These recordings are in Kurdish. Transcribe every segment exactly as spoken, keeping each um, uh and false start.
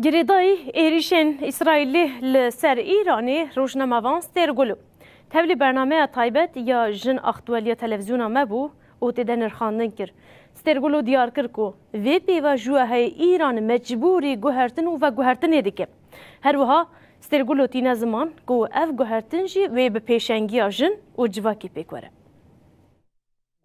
Girêdayî êrîşên Îsraîlî li ser Îranê rojnamevan Stêrgul û tevlî bernameya taybet ya Jin Aktuel ya televîzyona me bû û tê de nirxandin kir. Stêrgul û diyar kir ku vê pêvajoya heye Îran mecbûrî guhertin û veguhertinê dike. Her wiha Stêrgul û tîne ziman ku ev guhertin jî wê bi pêşengiya jin û civakê pêk were.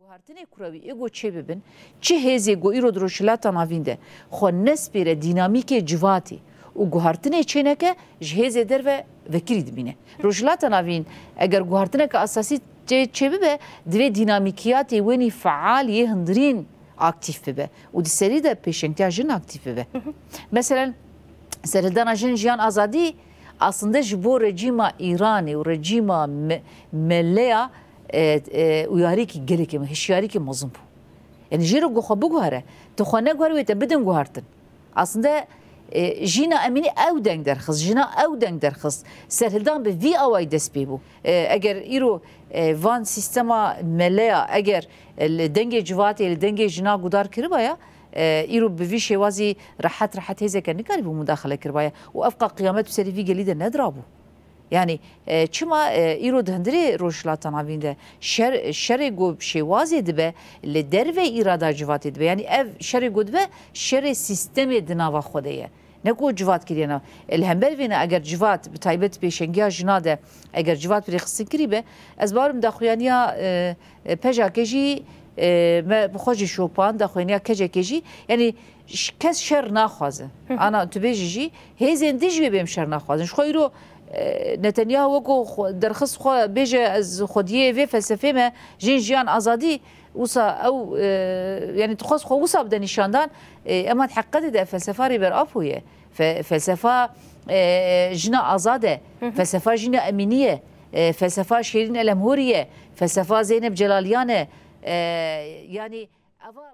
Guhertinê kurewî ê ku çêbibin, çi hêzê ku îro di Rojhilata Navîn de xwe nespêre dînamîkê civatê û guhertinê çêneke, ji hêzê derve vekirî dibîne. Rojhilata Navîn eger guhertineke esasî çê, çêbibe, divê dînamîkiyatê wenî feal yê hundirîn aktîf bibe û di serî de pêşengtiya jin aktîf bibe. Meselen, serhildana jin, jiyan, azadî aslinde ji bo rejîma Îranê û rejîma me, meleya e, e, uyarîkî gelekî me, hişyarîkî mezin bû. Yani jê re ku xwe biguhere, tu xwe neguhere wê te bidin guhertin. Aslinde e, jîna Emînî ew deng derxist, jina ew deng derxist. Serhildan bi vî awayî dest pê bû. E, eger îro e, van sîstema meleya, eger e, li dengê civatê, li dengê jina gudar kiribaya, e, îro bi vî şêwazî rehet rehet hêzeke nikarîbû mudaxile kiribaya. Û evqa qiyamet bi serî vî gelî de nedirabû. Yani e, çima e, îro di hundirê Rojhilata Navîn de şer, şerê ku şêwazê dibe, li dervey îrada civatê dibe. Yani ev şerê ku dibe, şerê sîstemê di nava xwe de ye. Ne ku civat kiriye nav. E, li hember vêne eger civat, bi taybet pêşengiya jina de, eger civat bi rêxistin kirî be, ez bawerim daxuyaniya e, e, pejake jî e, me bi xwe jî şopan, daxuyaniya kecekê jî. Yani ş- kes şer naxwaze. Ana tu bêjî jî, hêzên dij wê bêm şer naxwazin. Ji xwe îro e, Netanyahu weko xwe, derxist xwe bêje ez xwediyê vê felsefê me, jin, jiyan, azadî, wisa ew e, yani dixwest xwe wisa bide nîşandan, e, ema di heqîqetê de felsefa Rêber Apo ye. Fe, felsefa e, jina azad e. Felsefa jina Emînî ye. E, felsefa Şêrîn Elemhorî ye. Felsefa Zeynep Celaliyan e. E, yani eva